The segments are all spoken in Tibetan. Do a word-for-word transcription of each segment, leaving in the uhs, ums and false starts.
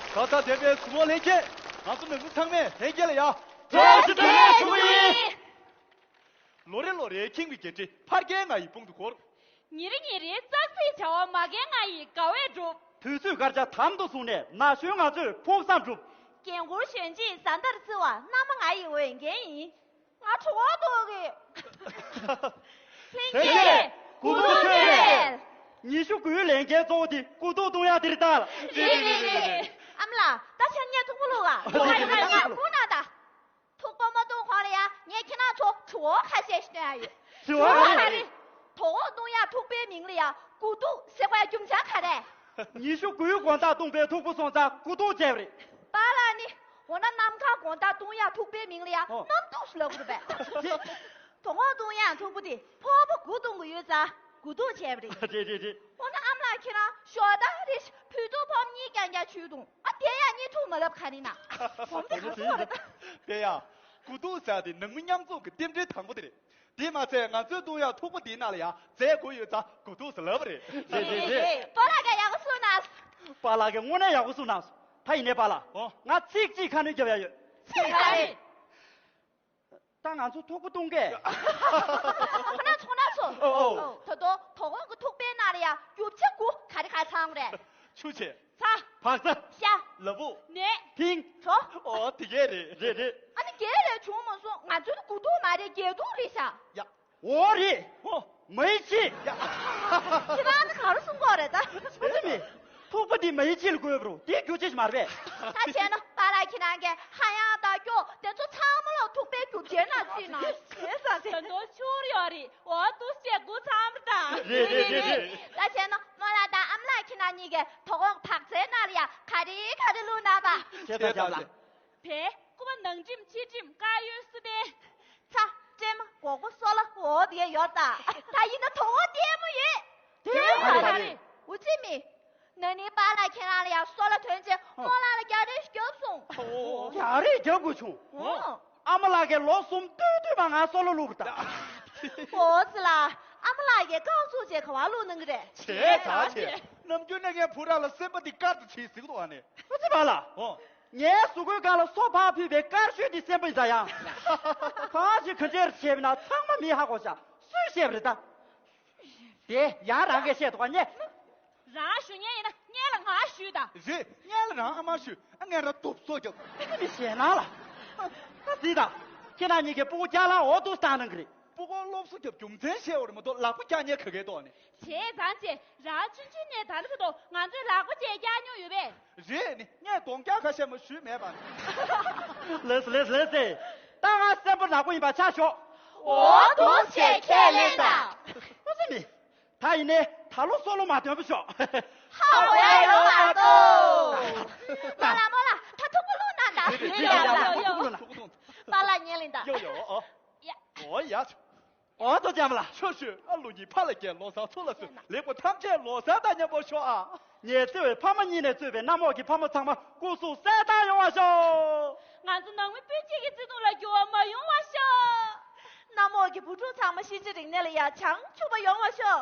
ད་ལྟ་འདས་པའི་གཟུ་བོ་ལྷན་རྒྱས། ང་ཚོ་ནང་མི་ཚང་མས་ལྷན་རྒྱས་ལ་ཡ། བཀྲ་ཤིས་བདེ་ལེགས་ཞུ་གི་ཡིན། ལོ་རེ་ལོ་རེ་ཁྱིམ་གྱི་རྒྱལ་སྲས་ཕ་རྒན་ང་ཡི་དཔུང་དུ་འཁོར། ཉིན་རེ་ཉིན་རེའི་ཙག་ཙིག་བྱ་བ་མ་རྒན་ང་ཡི་དགའ་བས་སྒྲུབ། དུས་ཚོད་སྐར་ཆ་དམ་དུ་བཟུང་ནས་ན་གཞོན་ང་ཚོས་ཕུགས་བསམ་སྒྲུབ། རྒན་བཀུར་གཞོན་གཅེས་བཟའ་ཟླར་བརྩི་བ་མནའ་མ་ང་ཡི་འོས་འགན་ཡིན། ང་གྲོད་ཁོག་ལྟོགས་གི། ལྷན་རྒྱས། དགུ་ཐུག་མཐུན་རེད། ཉི་ཤུ་དགུའི་ལས་འགན་གཙོ་བོ་དེ་དགུ་ཐུག་བཏུང་ཡག་དེ་རེད་ད། རེད་རེད་རེད་རེད། ཨ་མ་ལགས། ད་ཆ་ངས་ཐུག་པ་བླུག་ག་ཨོ་དེ་རེད་རེད། ཐུག་པ་བླུག་ན་ད། ཐུག་པ་མ་བཏུང་གོང་ལ་ཡ་ངས་ཁྱེད་རང་ཚོ་དྲི་བ་ཁ་ཤས་ཤིག་བཏོན་ཡ་ཡོད། དྲི་བ་ག་རེ་རེད། དྲི་བ་ག་རེ། དོ་དགོང་བཏུང་ཡག་ཐུག་པའི་མིང་ལ་ཡ་དགུ་ཐུག་ཟེར་བའི་རྒྱུ་མཚན་ག་རེ། ཉི་ཤུ་དགུའི་དགོང་དག་བཏུང་པའི་ཐུག་པ་སོང་ཙང་དགུ་ཐུག་བྱས་པ་རེད། པཱ་ལགས་ནི། འོ་ན་གནམ་གང་དགོང་དག་བཏུང་ཡག་ཐུག་པའི་མིང་ལ་ཡ་ཨོ། གནམ་ཐུག་ཟེར་ལབ་དགོས་རེད་པས། དོ་དགོང་བཏུང་ཡག་ཐུག་པ་དེ་ཕོར་པ་དགུ་བཏུང་གི་ཡོད་ཙང་དགུ་ཐུག་བྱས་པ་རེད། རེད་རེད་རེད། འོ་ན་ཨ་མ་ལགས་ཁྱེད་རང་ཞོགས་ད་རེ་ཕུད་ཐུག་ཕོར་པ་གཉིས་རྐྱང་རྐྱང་མཆོད་བཏུང་། ཨ་དེ་ཡ་གཉིས་ཐུག་མ་ལབ་ག་རེ་ན། གོམས་དེ་ག་ཚོད་རེད་ད། དེ་ཡ། དགུ་ཐུག་ཟེར་དེ་ནང་མི་མཉམ་འཛོམས་ཀྱི་རྟེན་འབྲེལ་དང་པོ་དེ་རེད། དེ་མ་ཚད་ང་ཚོའི་བཏུང་ཡག་ཐུག་པ་དེའི་ནང་ལ་ཡ་རྫས་དགོས་ཡོད་ཙང་དགུ་ཐུག་ཟེར་ལབ་པ་རེད། རེད་རེད་རེད། པཱ་ལགས་ཀྱིས་ཡག་པོ་གསུངས་གནང་། པཱ་ལགས་ཀྱིས་དངོས་གནས་ཡག་པོ་གསུངས་གནང་སོང་། ད་ཡིན་ནའི་པཱ་ལགས། ཨོ། ང་ཚིག་གཅིག་ཁ་སྣོན་རྒྱབ་ཡག་ཡོད། ཚིག་ག་རེ། ད་ང་ཚོ་ཐུག་པ་བཏུང་གས། ཁོ་ན་ཚོ་ན་ཚོ། ཨོ་ཨོ། ད་དུང་དོ་དགོང་གི་ཐུག་པའི་ནང་ལ་ཡ་རྒྱུ་ཆ་དགུ་ག་རེ་ག་རེ་ཚང་རེད། ཆུ་བྱས། ཚྭ། བག་ཚ། ཤ། ལ་ཕུག་ནས། ཐིང་། གྲོ། ཨོ་དེ་གས་རེད། རེད་རེད། ཨ་ནི་བརྒྱད་རེ་བྱུང་མ་སོང་། ང་ཚོའི་དགུ་ཐུག་མ་རེད། བརྒྱད་ཐུག་རེད་ཤག་ཡ། འོ་རེད། ཨོ། མ་ཡི་ཆི། ཡ། ཁྱེད་རང་ཚོ་ག་རེ་གསུང་གི་ཡོད་རེད་ད། ཨ་ཙི་མི། ཐུག་པ་འདི་མ་ཡི་ཆི་ལ་དགོས་པ་རེད། དེ་རྒྱུ་ཆ་ཞིག་མ་རེད་པས། ད་བྱས་ན་པཱ་ལགས་ཁྱེད་རང་གིས་ཧ་ཡང་དང་སྐྱོ་དེ་ཚོ་ཚང་མ་ལ་ཐུག་པའི་རྒྱུ་རྐྱེན་ལ་བརྩིས་ན་བྱས་ཙང་དེ། ད་དུང་ཆུར་ཡོད་རེད། འོ་འདུག་སེ་དགུ་ཚང་མ་དང་། རེད་རེད་རེད་རེད། ད་བྱས་ན་རྨོ་ལགས་དང་ཨ་མ་ལགས་ཁྱེད་རང་གཉིས་ཀས་དོ་དགོང་བག་ཚའི་ནང་ལ་ཡ་ག་རེ་ག་རེ་བླུགས་གནང་པ། བྱས་ཙང་བྱས་ཙང་། བལ། སྐུད་པ་ནང་འགྲིམ་ཕྱི་འགྲིམ་དཀར་ཡོལ་སི་པན། ཚྭ། སྲན་མ། སྒོག་པ། སོལ་བ། འོ་དེ་ཡོད་ད། ད་ཡིན་ན་དོ་དགོང་ལྟད་མོ་ཡོད། དེ་ག་རེ་རེད། འུ་ཅི་མི། ན་ནིང་པཱ་ལགས་ཁྱེད་རང་ལ་ཡང་སོལ་བ་ཐོན་རྗེས་རྨོ་ལགས་ལ་རྒྱག་རེས་ཤིག་བརྒྱབ་སོང་། ཨོ། རྒྱག་རེས་རྒྱབ་དགོས་བྱུང་། ཨོ། ཨ་མ་ལགས་ཀྱིས་ལོ་གསུམ་སྟོད་སྟོད་མ་ང་སོལ་བ་བླུགས་པ་ད། ཨོ་ཙི་ལ། ཨ་མ་ལགས་ཀྱིས་རྐང་བཙུགས་རྗེས་ག་པར་བླུགས་གནང་གི་རེད། བྱས་ཙང་བྱས། ནམ་རྒྱུན་ནས་ངའི་བུ་རང་ལ་སེམས་པ་འདི་དཀར་དུ་བྱེད་ཟེར་གི་འདུག་ཨ་ནི། ཨ་ཙི་པཱ་ལགས། ཨོ། ངའི་གཟུགས་པོའི་སྒང་ལ་སོ་ཕར་ཕུད་པའི་དཀར་ཤོས་འདི་སེམས་པ་ཡིན་ད་ཡང་། གང་ཞིག་ག་འདྲས་བྱས་པ་ན་ཚང་མ་མིས་ཧ་གོ་ཤག་སུས་བཤད་པ་རེད་ད། དེ་ཡང་རང་གིས་བཤད་འདུག་ག་ཉེ། རང་ཞུ་མཁན་ཡིན་ན་སྔོན་ལ་ང་ཞུས་དང་། རེད། སྔོན་ལ་རང་ཨ་མར་ཞུས། ཨ་ངས་རང་རྡོབ་སོ་རྒྱབ། ཨ་ནི་ཞེད་སྣང་ལ། ད་གཟིགས་དང་། ཁྱེད་རང་གཉིས་ཀས་སྤུ་གུ་རྒྱག་ལ་འོ་འདུག་སྟངས་གནང་གི་རེད། སྤུ་གུར་སློབ་གསོ་རྒྱབ་རྒྱུ་མཚན་བཤད་པ་རེད་མ་གཏོགས་ལག་པ་བཀྱག་མཁན་ག་གས་འདུག་ཨ་ནི། བྱས་ཙང་བྱས། རང་ཆུང་ཆུང་ནས་ད་ནི་བར་དུ་ང་ཚོས་ལག་པ་བཅས་བཀྱག་མྱོང་ཡོད་པས། རེད་ནི། ངས་གདོང་བཀྱག་ཁ་ཤས་མ་ཞུས་མེད་པ། ལགས་སོ་ལགས་སོ་ལགས་སོ། ད་ང་སེམས་པ་ནག་པོ་ཡིན་པ་ཆ་ཞོག་འོ་འདུག་བྱས་ཁས་ལེན་དང་། ཨ་ཙི་མི། ད་ཡིན་ནའི་ད་ལོ་སོལ་བ་མ་ཐོན་པ་ཤོག་ཧ་གོ་ཡ་ཡོད་མ་གཏོགས། རྨོ་ལགས་རྨོ་ལགས། ད་ཐུག་པ་བླུགས་གནང་དང་། རེད་རེད་རེད་རེད། ཐུག་པ་བླུགས་གནང་། པཱ་ལགས་སྔོན་ལ་ཡིན་ད། ཡོ་ཡོ། ཨོ། ཡ། ཨོ་ཡ། ཨོ་ཏོ་ལྕམ་ལ། ཤོག་ཤོག་ཨ་ལོ་གཉིས་ཕ་ལ་རྒྱལ་ལོ་གསར་ཚུར་ལ་གསོལ། ལེགས་པོ་ཐམས་ཅད་ལོ་གསར་དང་མཉམ་པོ་ཤོག་ཨ། ངེད་བརྩེ་བའི་ཕ་མ་གཉིས་ནས་གཙོས་པའི་གནམ་འོག་གི་ཕ་མ་ཚང་མ་སྐུ་གཟུགས་གསལ་ཐང་ཡོང་བ་ཤོག་ང་ཚོ་ནང་མི་སྤུན་མཆེད་ཀྱི་བརྩེ་དུང་ལ་འགྱུར་བ་མ་ཡོང་བ་ཤོག་གནམ་འོག་གི་བུ་ཕྲུག་ཚང་མ་ཤེས་བྱའི་རིག་གནས་ལ་ཡ་བྱང་ཆུབ་པ་ཡོང་བ་ཤོག་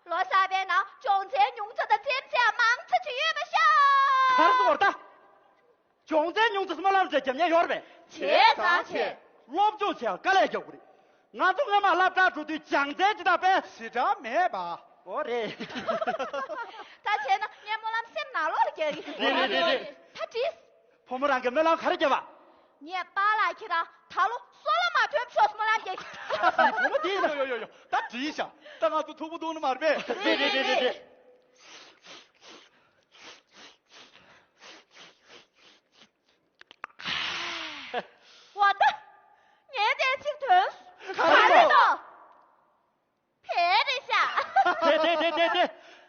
ལོ་གསར་པའི་ནང་སྦྱོང་ཚན་ཉུང་ཙམ་དང་རྩེད་མོ་རྩེ་ཡ་མང་ཙམ་ཅིག་ཡོད་པ་ཤོག་ག་རེ་ཟེར་བ་རེད་ད། སྦྱོང་ཚན་ཉུང་ཙམ་སྨོན་ལམ་བྱས་རྒྱབ་ཉན་ཡོད་རེད་པས། བྱས་ཙང་བྱས། སློབ་སྦྱོང་བྱས་དཀའ་ལས་རྒྱག་དགོས་རེད། ང་ཚོ་སྔོན་མ་སློབ་གྲྭར་འགྲོ་དུས་སྦྱང་ཚན་ཅི་ལྟར་དཔེ་ཞེ་དྲག་མེད་པ། ཨོ་རེད། ད་བྱས་ན་ངས་སྨོན་ལམ་སེམས་ནང་ལོགས་ལ་རྒྱག་གི། རེད་རེད་རེད་རེད། ད་དྲིས། བུ་མོ་རང་གིས་སྨོན་ལམ་ག་རེ་བརྒྱབ་པ། ངས་པཱ་ལགས་ཁྱེད་རང་ད་ལོ་སོལ་བ་མ་ཐོན་ཤོག་སྨོན་ལམ་རྒྱག་གི། བུ་མོ་དེ་ཡིན་ན། ཡོ་ཡོ་ཡོ་ཡོ། ད་དྲིས་ཤག་ད་ང་ཚོ་ཐུག་པ་བཏུང་ནི་མ་རེད་པས། རེད་རེད་རེད་རེད། འོ་ད། ངས་དེ་གཅིག་ཐོན། ག་རེ་འདུག་བལ་རེད་ཤག་དེ་དེ་དེ་དེ་དེ།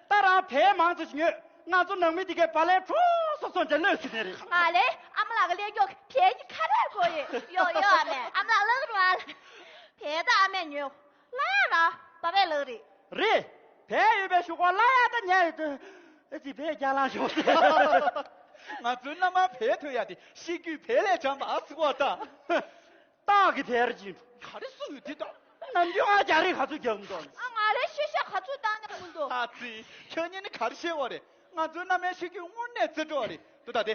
ད་རང་བལ་མང་ཙམ་ཞིག་ཉོས། ང་ཚོ་ནང་མི་དེ་གའི་བ་ལན་འཕྲོ་སོ་སོ་འདྲ་ལོས་ཟིན་ནས་རེད། ང་ལས་ཨ་མ་ལགས་ཀྱི་ལས་མགྱོགས་བལ་གྱི་ཁ་རས་གོ་ཡོད། ཡོ་ཡོ་ཨ་མས། ཨ་མ་ལགས་ལགས་རུ་ཨ། བལ་ད་ཨ་མས་ཉོས། ལ་ཡ་ར་པ་བས་ལགས་རེད། རེད། བལ་ཡོད་པའི་གཞུག་གུ་ལ་ཡ་ད་ཉལ་ཡོད་དུས། ཨ་ཙི་བལ་རྒྱག་ལང་ཞོག་དེ། ང་ཚོའི་མནའ་མར་བལ་ཐོན་ཡ་དེ་ཤེས་རྒྱུད་བལ་ལས་སྦྱངས་པ་ཨ་ཙི་བ་ད། སྟག་གི་བལ་རི་ཅིག་འདུག་ག་རེ་གསུངས་ཡོད་དེ་ད། ནམ་རྒྱུན་ཨ་རྒྱག་རེས་ག་ཚོད་རྒྱག་གི་འདུག་ཨ་ང་ལས་ཤེས་བྱ་ག་ཚོད་བཏང་ནས་མི་འདུག་ཨ་ཙི། ཁྱོད་གཉིས་ནི་ག་རེ་བཤད་བ་རེད། ང་ཚོའི་མནའ་མའི་ཤེས་རྒྱུད་དངོས་གནས་རྩེ་བྲོ་བ་རེད་འདུག་ད་དེ།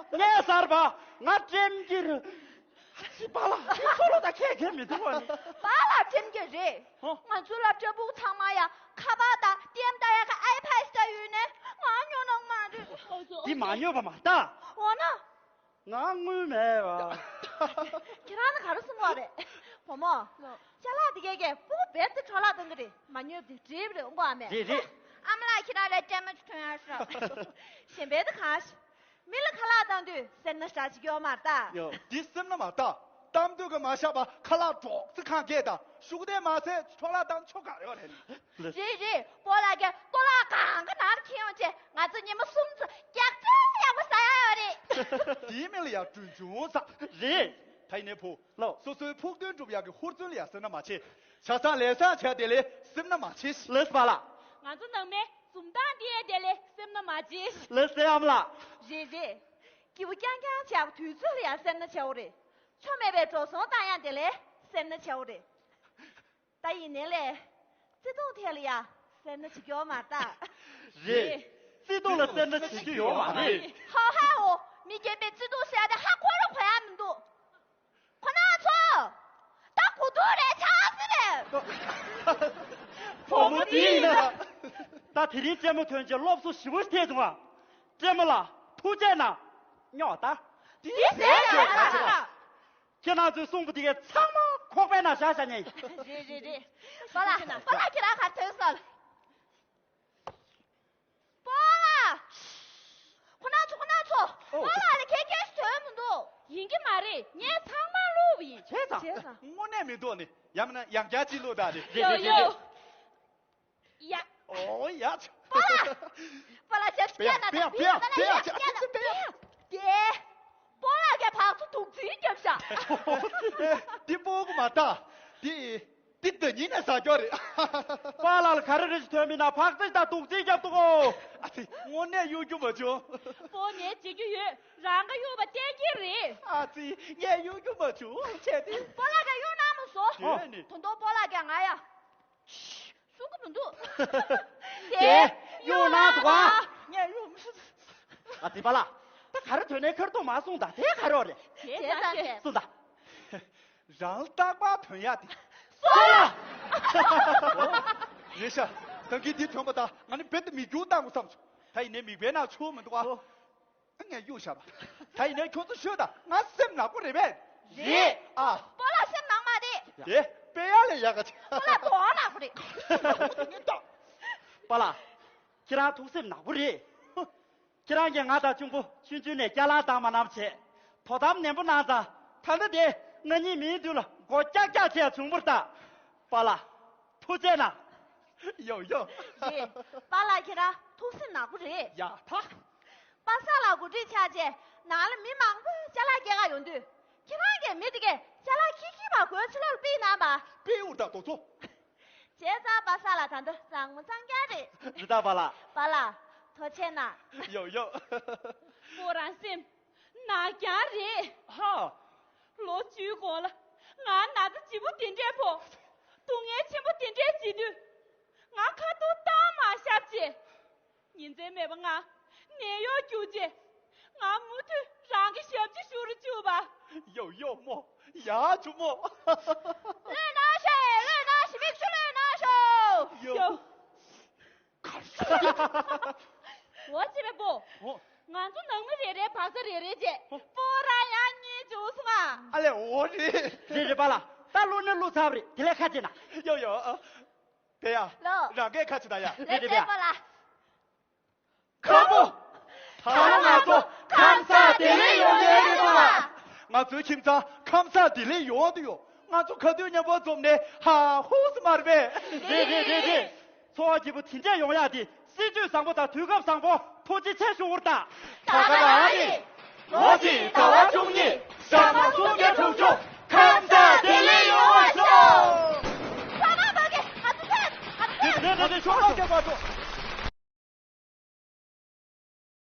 ངས་གསར་པ་ང་ཀྲེམ་གྱི་རེད། ཅི་པཱ་ལགས་ཁྱེད་ཚོ་ལོ་ད་ཁྱད་ཁྱད་མི་འདུག་བ་ནི། པཱ་ལགས་ཀྲེམ་གྱི་རེད། ཧོ། ང་ཚོ་སློབ་གྲྭ་ཕྲུ་གུ་ཚང་མ་ཡ་ཁ་པར་དང་ལྟད་མོ་ལྟ་ཡག་གི་ཨའི་པཱཌ་ལྟ་ཡོད་ནས་ང་ཉོ་གནང་མ་རེད། འདི་མ་ཉོས་པ་མ་ལྟ། འོ་ན། ང་དངུལ་མེད་པ། ཁྱེད་རང་ནི་ག་རེ་གསུང་གི་ཡོད་རེད། བུ་མོ། ལགས། ཅ་ལག་དེ་གས་ཀྱིས་སྤུ་གུ་རྦད་དེ་འཕྲོ་བརླག་གཏོང་གི་རེད། མ་ཉོས་པ་དེ་འགྲིག་རེད། འོང་གོ་ཨ་མས། རེད་རེད། ཨ་མ་ལགས་ཁྱེད་རང་རེད་ཀྲེམ་ཅིག་ཐོན་ཡག་ཤོག་གཞན་པའི་དེ་གང་ཞིག་མི་ལ་ཁ་ལག་བཏང་དུས་སེམས་ནང་བཞག་བྱེད་ཀྱི་ཡོད་མ་རེད་ད། ཡོ། འདི་སེམས་ནང་མ་བཏང་། གཏམ་དུས་ཀྱི་མ་བཞག་པ་ཁ་ལག་སྒྲོག་ཙེ་གང་གས་དང་ཤུགས་ལྡན་མ་ཟད་འཕྲོ་བརླག་བཏང་ཆོག་ག་ཡོད་རེད། རེད་རེད། སྤོ་ལགས་ཀྱིས་ལྟོ་ལག་གང་ག་ནང་ཁྱེར་ཡོང་བྱས་ང་ཚོ་ཉི་མ་གསུམ་ཙམ་རྒྱགས་ཚོད་ཡག་པོ་ཟ་ཡག་ཡོད་རེད། དེའི་མིང་ལ་ཡང་གྲོན་ཆུང་ཟ། རེད། ད་ཡིན་ནའི་བུ། ལགས། སོ་སོའི་ཕུགས་འདུན་སྒྲུབ་ཡག་གི་ཧུར་བརྩོན་ལ་ཡང་སེམས་ནང་མ་བྱེད། ཆ་ཚང་ལས་བཟང་བྱས་དེ་ལས་སེམས་ནང་མ་བྱེད། ལགས་སོ་པཱ་ལགས། ང་ཚོ་ནང་མའི་འཛུམ་མདངས་དེ་དེ་ལས་སེམས་ནང་མ་བྱེད། ལགས་སོ་ཨ་མ་ལགས། རེད་རེད། སྐྱིད་པོ་རྐྱང་རྐྱང་བྱས་དུས་ཚོད་ལ་ཡང་སེམས་ནང་བྱེད་དགོས་རེད། ཆོ་མེད་པའི་འགྲོ་སོང་བཏང་ཡག་དེ་ལས་སེམས་ནང་བྱེད་དགོས་རེད། ད་ཡིན་ནའི་ལས། བརྩེ་དུང་ཐད་ལ་ཡ། སེམས་ནང་བྱེད་རྒྱུ་ཡོད་མ་རེད་ད། རེད། བརྩེ་དུང་ལ་སེམས་ནང་བྱེད་རྒྱུ་ཡོད་མ་རེད། ཧའོ་ཧའོ། མི་རྒན་པས་བརྩེ་དུང་ཟེར་ཡ་དེ་ཧ་གོ་རུ་གོ་ཡ་མི་འདུག་ཁོ་ན་ཚོ། ད་གོ་དུས་རེད་ཆགས་སི་རེད། བུ་མོ་དེ་ཡིན་ན། ད་དེ་རིང་ཀྲེམ་ཐོན་རྗེས་སློབ་གསོ་ཞེ་པོ་ཐེབས་བྱུང་བ། ཀྲེམ་ལགས་ཐུགས་རྗེ་གནང་། ཉོག་ད། དེ་ཟེར་ཡ་ཡ་ཡ། ཁྱེད་རང་ཚོས་གསུངས་པ་དེ་གས་ཚང་མ་ཁོག་པའི་ནང་བཞག་བཞག་ཉན། རེད་རེད་རེད། པཱ་ལགས་པཱ་ལགས་ཁྱེད་རང་གར་ཐོན་སོང་། པཱ་ལགས། ཁོ་ན་ཚོ་ཁོ་ན་ཚོ། ཨོ། པཱ་ལགས་ལ་གལ་གལ་ཞིག་ཐོན་མི་འདུག་ཡིན་གྱི་མ་རེད། ངས་ཚང་མ་བླུགས་པ་ཡིན། བྱས་ཙང་། བྱས་ཙང་། དངོས་གནས་མི་འདུག་ནི། ཡང་མིན་ན་ཡང་བསྐྱར་ཅིག་བླུགས་དང་ནི། རེད་ཡོ་རེད་རེད་ཡོ། རེད། ཡ། ཨོ་ཡ། པཱ་ལགས། པཱ་ལགས་ཞབས་ཕྱི་ཡ་ན་པེ་ཡ་པེ་ཡ་པེ་ཡ་ཅ་ཅི་པེ་ཡ། དེ། པཱ་ལགས་ཀྱིས་བག་ཚོ་དུག་རྫིས་བརྒྱབ་ཤག་འདི་སྤོ་གི་མ་ད། འདི། འདི་ཟླ་ཉིན་ནས་ཟ་རྒྱུ་རེད། པཱ་ལགས་ལ་ག་རེ་རེ་ཞིག་ཐོན་མིན་ན་བག་ཚོ་ད་དུག་རྫིས་བརྒྱབ་འདུག་གོ། ཨ་ཙི་དངོས་གནས་གཡུག་རྒྱུ་མ་བྱུང་། པོ་ངས་བྱེད་རྒྱུ་ཡོད། རང་ག་གཡུག་པ་བསྟན་གྱི་རེད། ཨ་ཙི་ངས་གཡུག་རྒྱུ་མ་བྱུང་བྱས་ཏེ། པཱ་ལགས་ཀྱིས་གཡུག་གནང་མ་སོང་། ཡོད་ནི། ད་དུང་པཱ་ལགས་ཀྱིས་ང་ཡ། གསུང་གི་མི་འདུག་དེ་གཡུག་གནང་འདུག་ག་ངས་གཡུག་མི་ཤེས། ཨ་ཙི་པཱ་ལགས། ད་ག་རེ་ཐོན་ནའི་ཁ་ཐུག་མ་གསུངས་དང་དེ་ག་རེ་རེད། བྱས་ཙང་བྱས། གསུངས་དང་། རང་རྟག་པར་ཐོན་ཡག་དེ། སོ། རེད་ཤག་ད་གིན་འདི་ཐོན་པ་དང་ང་ནི་རྦད་དེ་མིག་རྒྱུག་བཏང་དགོས་བསམ་བྱུང་། ད་ཡིན་ནའི་མིག་དཔེ་ནང་ཆུ་མི་འདུག་ཨ། ངས་གཡུག་བཞག་པ། ད་ཡིན་ནའི་ཁྱོད་ཚོ་ཤོད་དང་ང་སེམས་ནག་པོ་རེད་པས། རེད། ཨ། པཱ་ལགས་སེམས་ནག་མ་རེད། དེ་དཔེ་ཡག་ལས་ཡག་ག་ཅིག་ཁོ་ལ་དོ་ནག་པོ་རེད། དེ་ནི་ལྟ། པཱ་ལགས། ཁྱེད་རང་ཐུགས་སེམས་ནག་པོ་རེད། ཁྱེད་རང་གིས་ང་དང་གཅུང་པོ་ཆུང་ཆུང་ནས་སྐྱ་ལང་བཏང་མ་གནང་བྱས། དོ་དམ་ནན་པོ་གནང་ཙང་། ད་ལྟ་དེ་ང་གཉིས་མིའི་མདུན་ལ་མགོ་ཀྱག་ཀྱག་བྱས་བྱུང་བ་རེད་ད། པཱ་ལགས། ཐུགས་རྗེ་གནང་། ཡོ་ཡོ། རེད། པཱ་ལགས་ཁྱེད་རང་ཐུགས་སེམས་ནག་པོ་རེད། ཡ་ད། པ་སངས་ལགས་འགོ་ཁྲིད་ཆགས་རྗེས་ནང་ལ་མི་མང་པོས་ཅ་ལག་སྐྱེལ་ག་ཡོང་དུས། ཁྱེད་རང་གིས་མི་དེ་གས་ཅ་ལག་ཁྱེར་ཁྱེར་བ་སྒོའི་ཕྱི་ལོགས་ལ་ཕུད་གནང་བ། དཔེ་འུར་ད་དོ་ཚོ། བྱས་ཙང་པ་སངས་ལགས་ད་དུང་བཟང་མོ་གཙང་རྐྱང་རེད། རེད་ད་པཱ་ལགས། པཱ་ལགས། ཐུགས་རྗེ་གནང་། ཡོ་ཡོ། སྤོ་རང་སེམས་ནག་རྐྱང་རེད། ཧ། ལོ་བཅུའི་གོང་ལ་ང་ན་ཚ་ལྗིད་པོ་དེ་འདྲས་ཕོག་སྡུག་བསྔལ་ཆེན་པོ་དེ་འདྲས་བྱེད་དུས། ང་ཁ་ཐུག་བཏང་མ་བཞག་བྱས། ཉིན་མཚན་མེད་པར་ང་ནད་གཡོག་རྒྱུགས་རྗེས། ང་མུ་མཐུད་རང་གི་ཞབས་ཕྱི་ཞུ་རུ་བཅུག་པ། ཡོ་ཡོ་མོ། ཡ་ཇུ་མོ། ལོས་གནང་ཤོག་ལོས་གནང་ཤོག་མིག་ཆུ་ལོས་གནང་ཤོག་ཡོ། ཡོ། གར་སོང་། འོ་ཅི་མེད་པོ། ཨོ། ང་ཚོ་ནང་མི་རེ་རེའི་བག་ཚ་རེ་རེ་བྱས། ཨོ། སྤོ་ར་ཡང་གཉིས་བྱུང་སོང་ང་། ཨ་ལས་འོ་རེད། རེད་རེད་པཱ་ལགས། ད་བླུགས་ན་བླུགས་ཚར་བ་རེད། དེ་ལས་ཁ་ཅིག་ན། ཡོ་ཡོ། ཨ། དེ་ཡ། ལོ། རང་གིས་ཁ་ཅིག་ན་ཡ། རེད་རེད་པཱ། པཱ་ལགས། ཁམས་པོ། ད་ང་ཚོ་ཁམས་བཟང་བདེ་ལེགས་ཡོང་ཡས་རེད་པ། ང་ཚོའི་ཁྱིམ་ཚང་ཁམས་བཟང་བདེ་ལེགས་ཡོང་དུ་ཡོད། ང་ཚོ་ག་དུས་མཉམ་པོ་འཛོམས་ནས་ཧ་ཧུ་སི་མ་རེད་པས། རེད་རེད་རེད་རེད། འཚོ་བ་སྐྱིད་པོ་དེ་འདྲས་ཡོང་ཡག་དེ་སྲིད་ཇུས་བཟང་པོ་དང་དུས་སྐབས་བཟང་པོ། ཐུགས་རྗེ་ཆེ་ཞུ་བར་ད། ད་ག་རང་རེད། ལོ་གཅིག་ཟླ་བ་བཅུ་གཉིས།